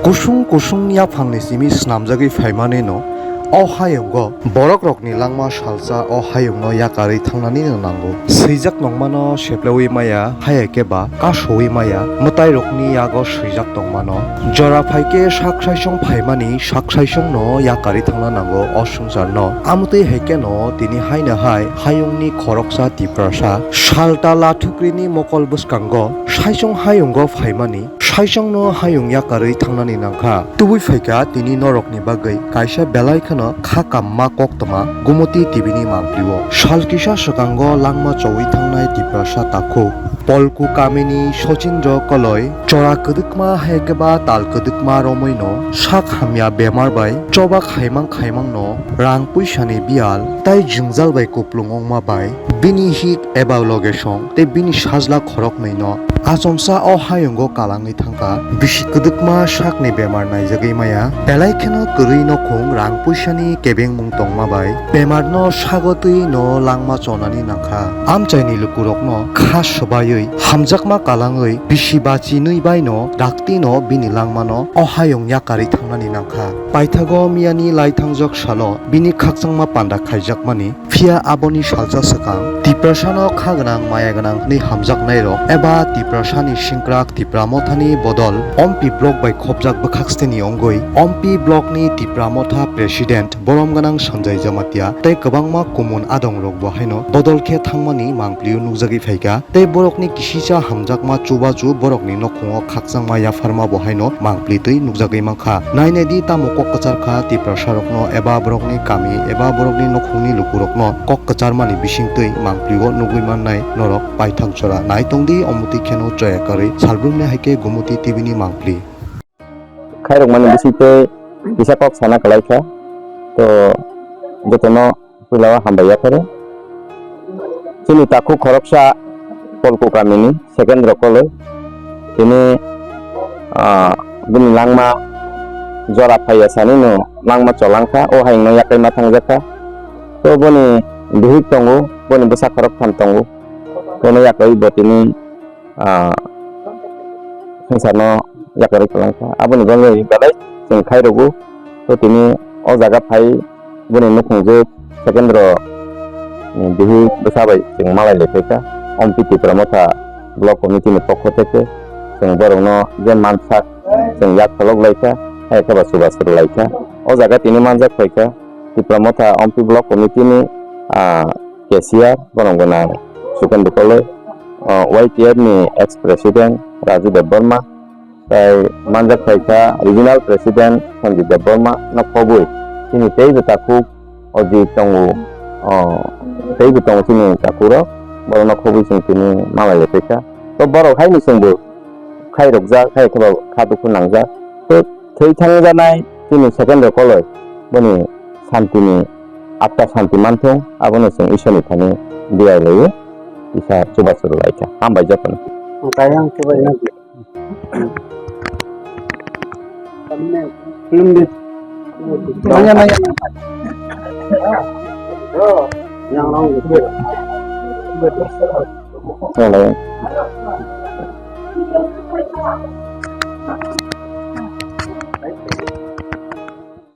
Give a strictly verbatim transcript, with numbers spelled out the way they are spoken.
Kusung kusung yaphangni simi snamjagwi phaimanino o hayungo borokrokni langma salsa o hayungno yakarwi thangnanino nango. Swijak nongmano seplewi maya, haya khe ba kasowi maya, mwtairokni yago swijak tongmano. Jora phaikhe sak saisong phaimani sak saisongno yakarwi thangna nango o swngcharno. Amtwi hai kheno tini haino hai hayungni khoroksa Tiprasa salta lathukrini mokol bwskango saisong hayungo phaimani. Saisongno hayung yakarwi thangnani nangkha. Tubui phaikha tini norokni bagwi kaisa belai kheno kha kamma koktwma Gumoti T V ni mangpli-o. Sal kisa swkango langma chowi thangnai Tiprasa takhuk Polku kamini Sochindro Koloi chora kwdwkma hai khe ba tal kwdwkma romwino sak hamya bemar bai choba khaimang khaimangno rang puisani biyal tai jwngjal bai kuplung wngma bai bini hik eba logesong tei bini sajla khoroknwino achomsa o hayungo kalangwi thangkha. Bisi kwdwkma sakni bemar naijagwi maya, belai kheno kwrwi nokhung rang puisani kebengmung tongma bai bemarno sagotwi no langma chonani nangkha. Amchaini lukurokno kha swbaiwi hamjakma kalangwi bisi bachinwi baino daktino bini langmano o hayung yakarwi thangnani nangkha. Paithago miyani lai thangjak salo bini khakchangma panda khaijakmani. Phiya aboni salsa swkang Tiprasano kha gwnang maya gwnang hwnwi hamjaknairok eba Tiprasani singkrak Tipra Mothani bodol Ompi block bai khopjak bwkhak steni wngwi Ompi blockni Tipra Motha president borom gwnang Sanjay Jamatia tei kwbangma kumun adongrokbo haino bodol khe thangmani mangpli-o nukjagwi phaikha. Tei borokni kisisa hamjakma chubachu borokni nokhungo khakchangma yapharma bo haino mangpli twi nukjagwi mankha. Nainai di tamo kok kwchar kha Tiprasarokno eba borokni kami eba borokni nokhungni lukurokno kok kwcharmani bisingtwi mangpli-o nugwi mannai norok paithak jora. Nai tong di omo twi kheno choya karwi salbrumni hai khe Gumoti T V ni mangpli. Khairokmani bisingtwi kisa kok sana kwlai kha. To jotono puila o hambai yapharo. Chini takhuk khoroksa Polku kamini Sekendro Koloi. Tini, ah, bini langma jora phaiya sanino langma cholangkha, o hayungno yakai ma thangjakha. To boni bihik tongo, boni bwsa khoroktham tongo. Bono yakai bo tini ah, swngcharno yakarwi kwlangkha. Aboni bagwi belai chwng khairokgo. To tini o jaga phai boni nukhungjwk Sekendro, mm, bihi bwsa bai chwng malai lai phaikha. Ompi Tipra Motha Block Committee ni pokho theke chwng borokno je mansak chwng yak kholok laikha, hai khe ba chubachu rw laikha. O jaga tini manjak phaikha Tipra Motha Ompi Block Committee ni, ah, cashier, borom gwnang Sukendra Koloi, o, Y T F ni ex president Raju Debbarma, tai manjak phaikha regional president Sanjit Debbarma no khobwi chini teibo takhuk Ojit tongo, o, teibo tongo chini takhuk rok, borok no khobwi chwng tini malai lai phaikha. To borok haino chwngbo khairokjak, hai khe ba kha dukhu nangjak. To thwi thangjanai chini Sukendra Koloi boni santini atma santi manthung, abono chwng Isorni thani biyai laiwi kisa chubachu rw lai kha. Hambai jotono. Ang kaya ang chubai nang. Nanya, nanya. Yang nang. Hello.